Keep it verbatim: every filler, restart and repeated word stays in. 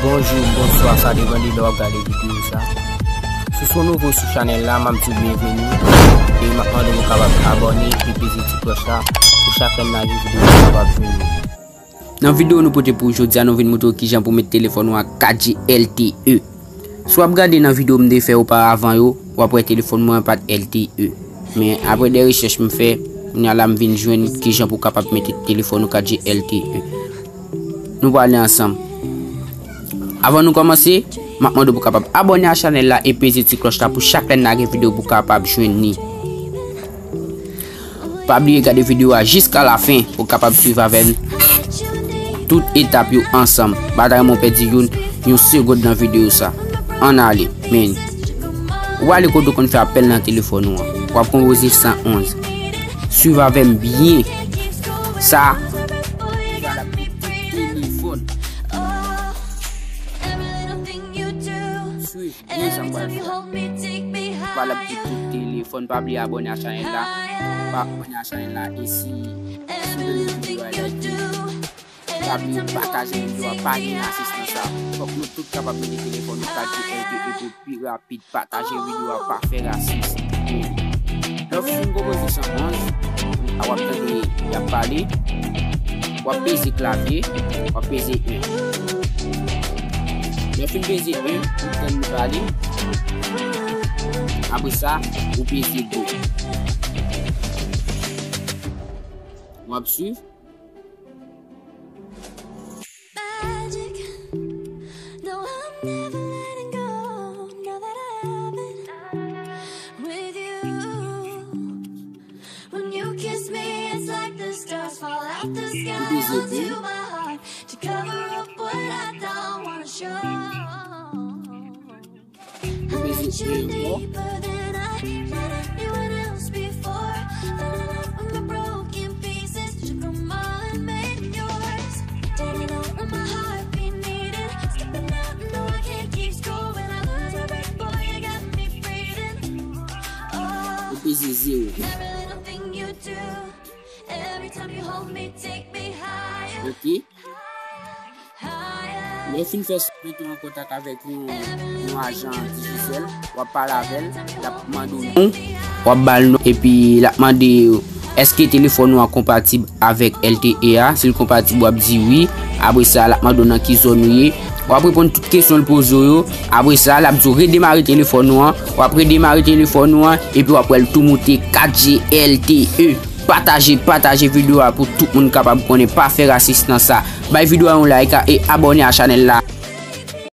Bonjou, bonswa, sa depann de lè w ap gade videyo sa. Si w se yon nouvo sou chanèl la, m ap di w byenveni. E m ap mande w pou w kapab abòne e peze ti klòch la pou chak lè n lage videyo pou w kapab jwenn li. Nan videyo nou pote pou w jodi a, nou vin montre w kijan pou w met telefòn ou a kat G L T E. Si w ap gade nan videyo m te fè oparavan yo, w ap wè telefòn mwen an pa t L T E. Men apre de rechèch m fè, kounye a la m vin jwenn kijan pou w kapab mete telefòn ou kat G L T E. Nou prale ansanm. Avan nou kòmanse, m ap mande w pou w kapab abòne a chanèl la e peze ti klòch la pou chak lè n lage videyo pou w kapab jwenn li. Pa bliye gade videyo a jiska lafen pou w kapab swiv avè n tout etap yo ansanm. Pa ta renmen w pèdi youn, yon segonn nan videyo sa. Ann ale, men. Ou ale kote w konn fè apèl nan telefòn ou an. W ap konpoze san onz. Swiv avè m byen. Sa valab pou tout telefòn. Swiv byen sa m pral fè. Valab pou tout telefòn. Pa bliye abòne a chanèl la. Pa abòne a chanèl la e si, si w renmen videyo a, like li. Pa bliye pataje videyo a, pa nyen asistans la. Fòk nou tout kapab mete telefòn nou kat G L T E pou pi rapid. Pataje videyo a, pa fè rasis. Lè w fin konpoze san onz, a w ap tande y ap pale, w ap peze klavye, w ap peze en. Lè w fin peze en, ou tann li pale. Apre sa, ou peze go. W ap swiv. Magic. No, I'm never letting go. Now that I have it with you. When you kiss me, it's like the stars fall out the sky onto my heart to cover up what I don't wanna show. Ou bezwen peye ankò. Ou peze zewo. Ok. Lè w fin fè sa, mete w an kontak avèk yon, yon ajan Digicel, w ap pale avè l, l ap mande w non, w ap ba l non, epi l ap mande w èske telefòn ou an konpatib avèk L T E a. Si l konpatib, w ap di wi. Apre sa, l ap mande w nan ki zòn ou ye. W ap reponn tout kesyon l poze w yo. Apre sa, l ap di w redemare telefòn ou an. W ap redemare telefòn ou an, epi w ap wè l tou moute kat G L T E. Pataje, pataje videyo a pou tout moun kapab konnen. Pa fè rasis nan sa. Bay videyo a yon like e abòne a chanèl la.